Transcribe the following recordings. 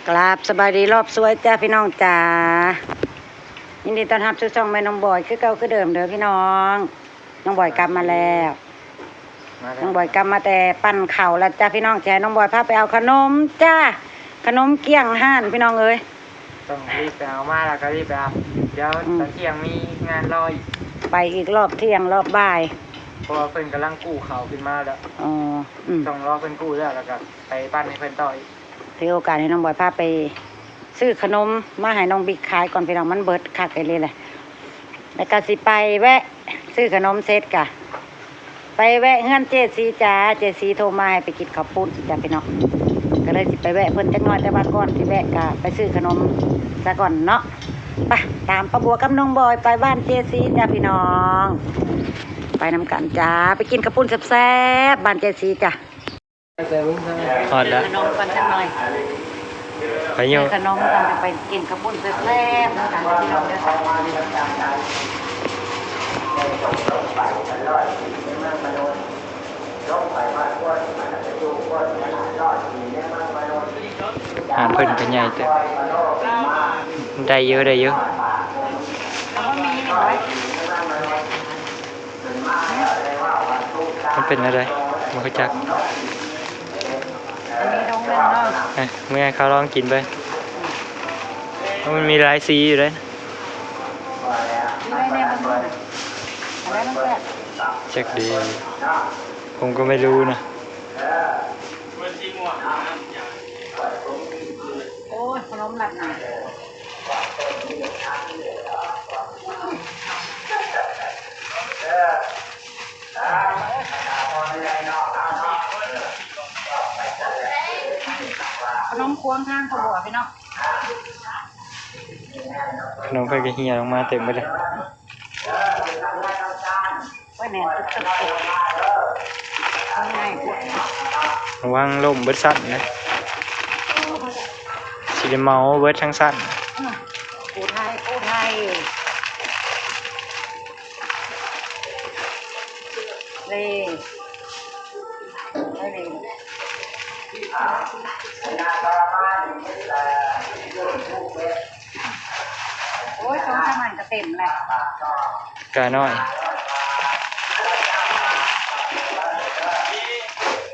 ກາບສະບາຍດີລອບສວຍຈ້າພີ່ນ້ອງຈ້າ ຍິນດີຕ້ອນຮັບສູ່ຊ່ອງແມ່ນ້ອງບອຍຄືເກົ່າຄືເດີມເດີພີ່ນ້ອງ. ນ້ອງບອຍກັບມາແລ້ວ ມາແລ້ວ ນ້ອງບອຍກັບມາແຕ່ປັ່ນເຂົ້າແລ້ວຈ້າພີ່ນ້ອງ. ຈະໃຫ້ນ້ອງບອຍພາໄປເອົາຂະໜົມຈ້າ ຂະໜົມກ້ຽງຮ້ານພີ່ນ້ອງເອີຍ. ຕ້ອງຣີບໄປເອົາມາ ແລ້ວກໍຣີບໄປເອົາ ດຽວ ອືມ ຕອນທ່ຽງມີງານລໍອີກ ໄປອີກລອບທ່ຽງລອບບ່າຍ ເພາະວ່າເພິ່ນກຳລັງກູ້ເຂົ້າຂຶ້ນມາແລ້ວ. ອໍ ອືມ ຕ້ອງລໍເພິ່ນກູ້ແລ້ວ ແລ້ວກໍໄປປັ່ນໃຫ້ເພິ່ນຕໍ່ອີກ. ຖືໂອກາດໃຫ້ນ້ອງບອຍພາໄປຊື້ຂະໜົມມາໃຫ້ນ້ອງບິກຂາຍກ່ອນພີ່ນ້ອງ ມັນເບິດຄັກອີ່ຫຼີແຫຼະ. ແລ້ວກໍຊິໄປແວະຊື້ຂະໜົມເສັດກະ ໄປແວະເຮືອນເຈສີຈ້າ ເຈສີໂທມາໃຫ້ໄປກິນເຂົ້າປຸ້ນຈ້າພີ່ນ້ອງ ກໍເລີຍຊິໄປແວະເພິ່ນຈັກໜ້ອຍ ແຕ່ວ່າກ່ອນຊິແວະກໍໄປຊື້ຂະໜົມຊະກ່ອນເນາະ. ໄປ ຕາມປ້າບົວກັບນ້ອງບອຍໄປບ້ານເຈສີຈ້າພີ່ນ້ອງ ໄປນຳກັນຈ້າ ໄປກິນເຂົ້າປຸ້ນແຊບໆ ບ້ານເຈສີຈ້າ. ຮອດແລ້ວ ຂະໜົມກ່ອນຈັກໜ້ອຍ ໄປຢູ່ ຂະໜົມກ່ອນ ຈະໄປກິນເຂົ້າປຸ້ນແຊບໆນຳກັນພີ່ນ້ອງເດີ. ຮ້ານເພິ່ນກໍໃຫຍ່ເຕີບ ໄດ້ຢູ່ ໄດ້ຢູ່ ມັນເປັນແນວໃດ ບໍ່ຮູ້ຈັກ. ອັນນີ້ດອງໜຶ່ງເນາະ ເອີ ເມື່ອໃຫ້ເຂົາລອງກິນເບິ່ງ ມັນມີຫຼາຍສີຢູ່ເດ້. ຢູ່ໃນແມ່ເບິ່ງດູ ອັນໃດມັນແຊບ ຈັກດີ ຜົມກໍໄມ່ຮູ້ນະ. ໂອ້ຍ ຂະໜົມລັດໜ້າ ຂະໜົມຂວາງທາງພໍ່ບົວພີ່ນ້ອງ ຂະໜົມເພິ່ນກໍເຫ່ຍລົງມາເຕັມເບິດເລີຍ. ໂອ້ຍ ແໜ້ນຕຶກໆ ມັນງ່າຍໂພດ ລະວັງລົ້ມເບິດຊັ້ນນະ ຊິໄດ້ເໝົາເບິດທັງຊັ້ນ. ອື ປູໄທ ປູໄທ ເລ ໄປເລ. ໂອ້ຍ ສອງສາມອັນກໍເຕັມແລ້ວ ການ້ອຍ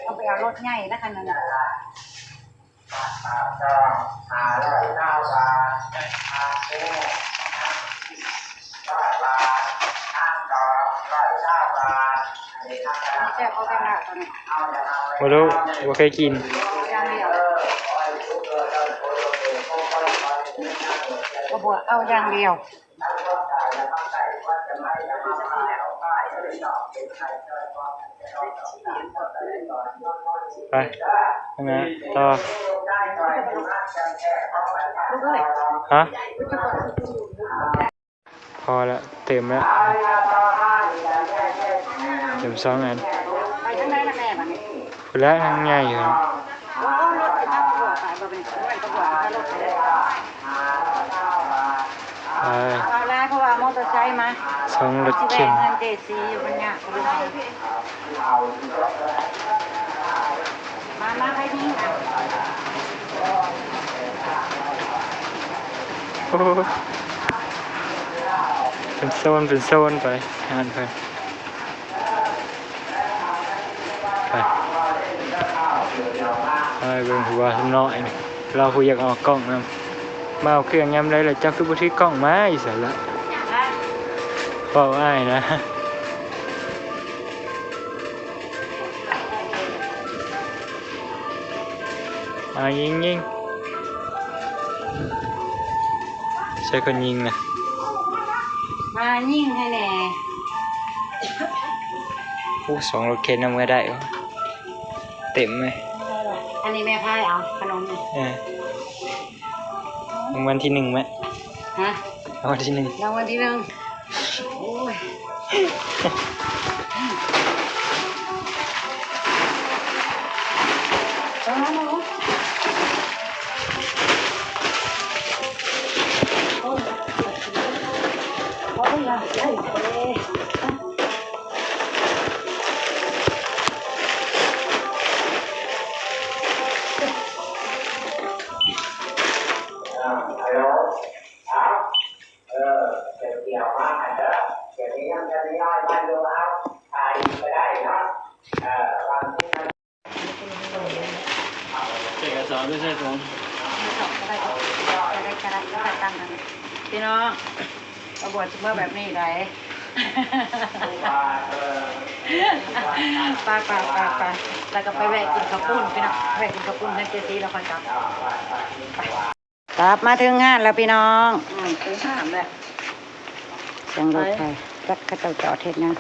ຕ້ອງໄປເອົາລົດໃຫຍ່ແລ້ວຄັນນັ້ນນະ. ບໍ່ຮູ້ ບໍ່ເຄີຍກິນ ເອົາຢ່າງດຽວ. ໄປ ທາງໜ້າຕໍ່ ຮະ? ພໍລະ ເຕັມລະ ເຕັມສອງອັນ ໄປທາງໃດລະແມ່ບັດນີ້? ພຸ້ນລະ ຍັງໃຫຍ່ຢູ່. ເອີ ເອົາຫຼາຍ ເພາະວ່າເອົາມໍເຕີໄຊມາ ສອງລົດເຂັນ ຊິແວ່ເຮືອນເຈຊີຢູ່ ມັນຍາກ. ມາ ມາ ໃຜຍິງ ໂອ້ ເປັນໂຊນ ເປັນໂຊນໄປ ຮ້ານເພິ່ນ. ໄປ ໄປເບິ່ງຜູ້ບ່າວນ້ອຍນີ້ ລາວຜູ້ຢາກອອກກ້ອງນຳ. ມາເອົາເຄື່ອງຍາມໃດລະ ເຈົ້າຄືບໍ່ຖືກ້ອງມາ ຢູ່ໃສລະ ເວົ້າອ້າຍນະ. ອ່າ ຍິງ ຍິງ ໃສ່ຄົນຍິງນະ ມາຍິງໃຫ້ແດ່. ໂອ້ ສອງລົດເຂັນນຳກໍໄດ້ ເຕັມເລີຍ. ອັນນີ້ແມ່ພາຍເອົາຂະໜົມນີ້ ເອີ ລາງວັນທີໜຶ່ງແມະ ຮະ? ລາງວັນທີໜຶ່ງ ລາງວັນທີໜຶ່ງ. ໂອ້ຍ ໄປມາເນາະ ໂອ້ຍ ບໍ່ເປັນຫຍັງ ໄດ້. ອາ ຮັລໂຫຼ ເອົາ ເອີ ດຽວມາເດີ ດຽວນີ້ຍັງຈະມີນ້ອຍມາຢູ່ ເອົາ ຖ່າຍອີກກໍໄດ້ເນາະ ເອີ ວາງທີ່ ເອກະສານໄປໃສ່ຖົງ ພີ່ນ້ອງ ປາບົວຊິເມືອແບບນີ້ໃດ ໄປໆໆໆ ແລ້ວກໍໄປແວະກິນເຂົ້າປຸ້ນ ພີ່ນ້ອງ ແວະກິນເຂົ້າປຸ້ນເຮືອນເຈສີ ແລ້ວຄ່ອຍກັບ ໄປ. ກັບມາເຖິງຮ້ານແລ້ວພີ່ນ້ອງ ອືມ ເຖິງຮ້ານແລ້ວ ສຽງລົດໄຟ ໄປ ຈັກເຂົາເຈົ້າຈອດເຮັດຫຍັງ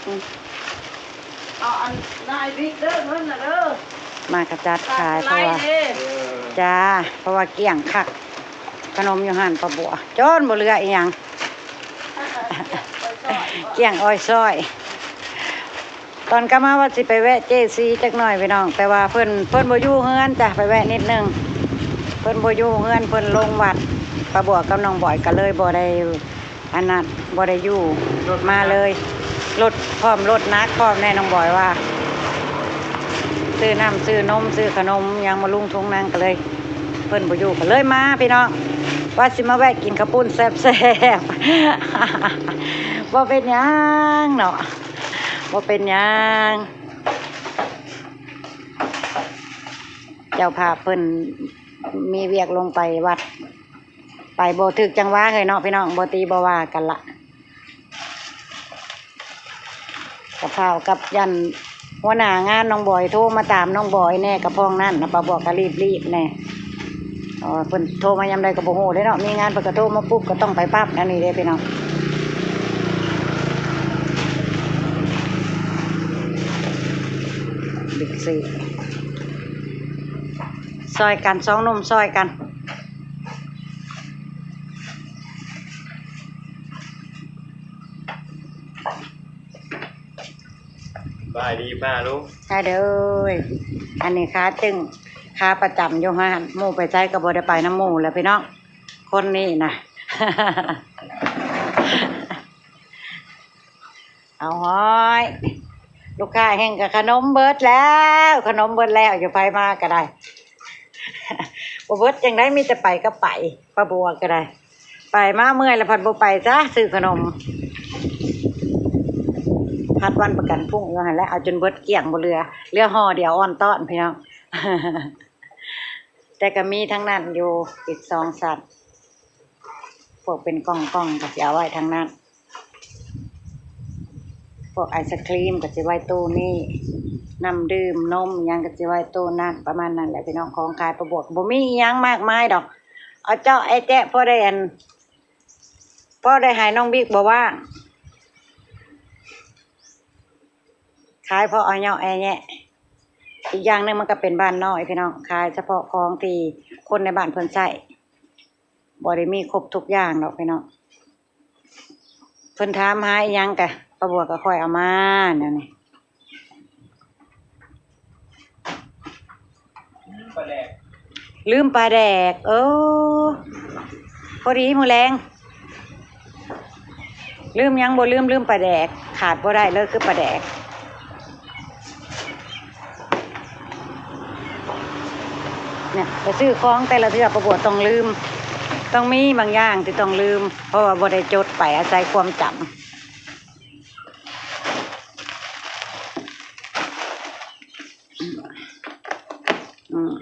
ອືມ ເອົາອັນນາຍບິກເດີ ເງິນນະເດີ ມາກະຈັດຂາຍ ເພາະວ່າ ເອີ ຈ້າ ເພາະວ່າກ້ຽງຄັກ ຂະໜົມຢູ່ຮ້ານປ້າບົວ ຈົນບໍ່ເຫຼືອອີ່ຫຍັງ ກ້ຽງອ້ອຍຊ້ອຍ. ຕອນກັບມາວ່າຊິໄປແວະເຈສີຈັກໜ້ອຍພີ່ນ້ອງ ແຕ່ວ່າເພິ່ນ ເພິ່ນບໍ່ຢູ່ເຮືອນຈ້ະ ໄປແວະນິດໜຶ່ງ ເພິ່ນບໍ່ຢູ່ເຮືອນ ເພິ່ນລົງວັດ ປ້າບົວກັບນ້ອງບອຍກໍເລີຍບໍ່ໄດ້ ອັນນັ້ນ ບໍ່ໄດ້ຢູ່ ມາເລີຍ ລົດພ້ອມ ລົດໜັກພ້ອມແດ່ ນ້ອງບອຍວ່າ ຊື້ນ້ຳຊື້ນົມ ຊື້ຂະໜົມຫຍັງມາລຸງທຸງນາງ ກໍເລີຍ ເພິ່ນບໍ່ຢູ່ ກໍເລີຍມາພີ່ນ້ອງ ວ່າຊິມາແວະກິນເຂົ້າປຸ້ນແຊບໆ ບໍ່ເປັນຫຍັງເນາະ. ບໍ່ເປັນຫຍັງ ເຈົ້າພາບເພິ່ນມີວຽກລົງໄປວັດ ໄປບໍ່ຖືກຈັງຫວະເຮີ້ຍເນາະພີ່ນ້ອງ ບໍ່ຕີບໍ່ວ່າກັນລະ ກະພ້າວກັບຢ້ານຫົວໜ້າງານນ້ອງບອຍໂທມາຕາມນ້ອງບອຍແດ່ ກະພ້ອງນັ້ນນະ ປ້າບົວກະລີບໆແດ່. ເອີ ເພິ່ນໂທມາຍາມໃດກໍບໍ່ຮູ້ເດ້ເນາະ ມີງານເພິ່ນກໍໂທມາປຸບກໍຕ້ອງໄປປັບ ອັນນີ້ເດ້ພີ່ນ້ອງ ບິກຊີ ຊ່ອຍກັນ ສອງໜຸ່ມຊ່ອຍກັນ. ສະບາຍດີປ້າລຸງ ອາ ເດີ ອັນນີ້ຂາຕຶງ ຂາປະຈຳຢູ່ຮ້ານ ໝູ່ໄປໃສກໍບໍ່ໄດ້ໄປນຳໝູ່ແຫຼະພີ່ນ້ອງ ຄົນນີ້ນະ ເອົາ ຮ້ອຍ ລູກຄ້າແຮ່ງກະຂະໜົມເບິດແລ້ວ ຂະໜົມເບິດແລ້ວ ຢູ່ໃຜມາກໍໄດ້ ບໍ່ເບິດຈັ່ງໃດ ມີແຕ່ໄປກໍໄປ ປ້າບົວກໍໄດ້ ໄປມາເມື່ອຍແລ້ວພັດບໍ່ໄປຊະ ຊື້ຂະໜົມ ພັດວັນປະກັນພຸ້ງຢູ່ຫັ້ນແຫຼະ ເອົາຈົນເບິດກ້ຽງບໍ່ເຫຼືອ ເຫຼືອຫໍ່ດຽວອ່ອນຕ້ອນພີ່ນ້ອງ ແຕ່ກໍມີທັງນັ້ນຢູ່ ອີກສອງຊັ້ນ ພວກເປັນກ່ອງໆ ກໍຊິເອົາໄວ້ທາງນັ້ນ ພວກໄອສະຄຣີມກໍຊິໄວ້ຕູ້ນີ້ ນ້ຳດື່ມນົມຫຍັງກໍຊິໄວ້ຕູ້ນັ້ນ ປະມານນັ້ນແຫຼະພີ່ນ້ອງ ຂອງຂາຍປ້າບົວກໍບໍ່ມີອີ່ຫຍັງມາກມາຍດອກ ເອົາເຈາະແອະແຈະ ພໍໄດ້ອັນ ພໍໄດ້ໃຫ້ນ້ອງບິກບໍ່ວ່າງ ຂາຍພໍເອົາເຍາະແອະແຍະ ອີກຢ່າງໜຶ່ງມັນກໍເປັນບ້ານນ້ອຍພີ່ນ້ອງ ຂາຍສະເພາະຂອງທີ່ຄົນໃນບ້ານເພິ່ນໃຊ້ ບໍ່ໄດ້ມີຄົບທຸກຢ່າງດອກພີ່ນ້ອງ ເພິ່ນຖາມຫາອີ່ຫຍັງກະປ້າບົວກໍຄ່ອຍເອົາມາແນວນີ້ ລືມປາແດກ ເອີ ພໍດີມື້ແລງ ລືມຫຍັງບໍ່ລືມ ລືມປາແດກ ຂາດບໍ່ໄດ້ເລີຍຄືປາແດກ ເນຍ ໄປຊື້ຂອງແຕ່ລະເທື່ອ ປ້າບົວຕ້ອງລືມ ຕ້ອງມີບາງຢ່າງທີ່ຕ້ອງລືມ ເພາະວ່າບໍ່ໄດ້ຈົດໄປ ອາໄສຄວາມຈຳ ອືມ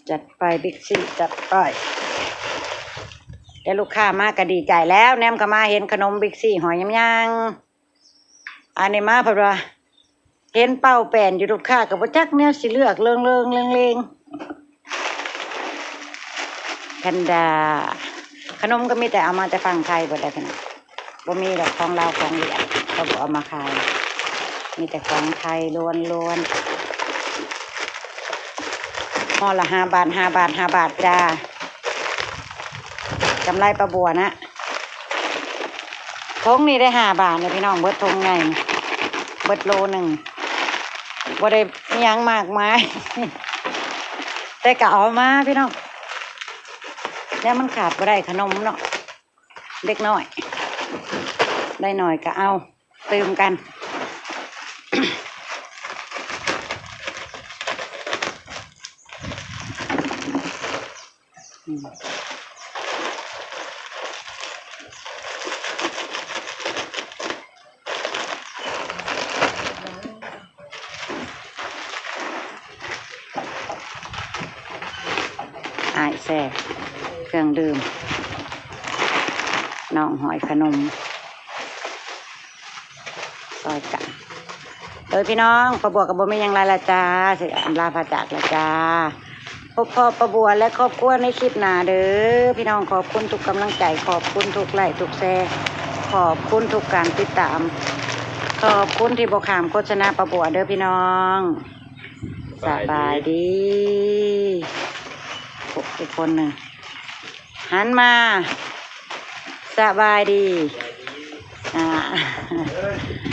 ຈັດໄປ ບິກຊີ ຈັດໄປ ແຕ່ລູກຄ້າມາກໍດີໃຈແລ້ວ ແນມເຂົ້າມາເຫັນຂະໜົມບິກຊີ ຫອຍຍາງໆ ອັນນີ້ມາເພິ່ນວ່າ ເຫັນເປົ່າແປນຢູ່ ລູກຄ້າກໍບໍ່ຈັກແນວຊິເລືອກ ເລີງໆເລງໆ ແພນດາ ຂະໜົມກໍມີແຕ່ເອົາມາແຕ່ຝັ່ງໄທເບິດແຫຼະພີ່ນ້ອງ ບໍ່ມີດອກຂອງລາວຂອງຫວຽດ ເຂົາບໍ່ເອົາມາຂາຍ ມີແຕ່ຂອງໄທລ້ວນໆ ຫໍ່ລະຫ້າບາດ ຫ້າບາດ ຫ້າບາດຈ້າ ກຳໄລປ້າບົວນະ ຖົງນີ້ໄດ້ຫ້າບາດນະພີ່ນ້ອງ ເບິດຖົງໃຫຍ່ ເບິດໂລໜຶ່ງ ບໍ່ໄດ້ອີ່ຫຍັງມາກມາຍ ແຕ່ກໍເອົາມາພີ່ນ້ອງ ແລ້ວມັນຂາດບໍ່ໄດ້ຂະໜົມເນາະ ເດັກນ້ອຍ ໄດ້ໜ້ອຍກໍເອົາ ຕື່ມກັນ ອືມ ອ້າຍແຊກເຄື່ອງດື່ມ ນ້ອງຫ້ອຍຂະໜົມ ຊ່ອຍກັນເດີພີ່ນ້ອງ. ປ້າບົວກໍບໍ່ມີຫຍັງຫຼາຍລະຈ້າ ຊິອຳລາພາຈາກລະຈ້າ. ພົບພໍ້ປ້າບົວ ແລະ ຄອບຄົວໃນຄລິບໜ້າເດີພີ່ນ້ອງ. ຂອບຄຸນທຸກກຳລັງໃຈ, ຂອບຄຸນທຸກໄລ ທຸກແຊ, ຂອບຄຸນທຸກການຕິດຕາມ, ຂອບຄຸນທີ່ບໍ່ຂ້າມໂຄສະນາປ້າບົວເດີພີ່ນ້ອງ. ສະບາຍດີ. ສະບາຍດີ. ໂອ້ ອີກຄົນໜຶ່ງ ຫັນມາ. ສະບາຍດີ. ອ່າ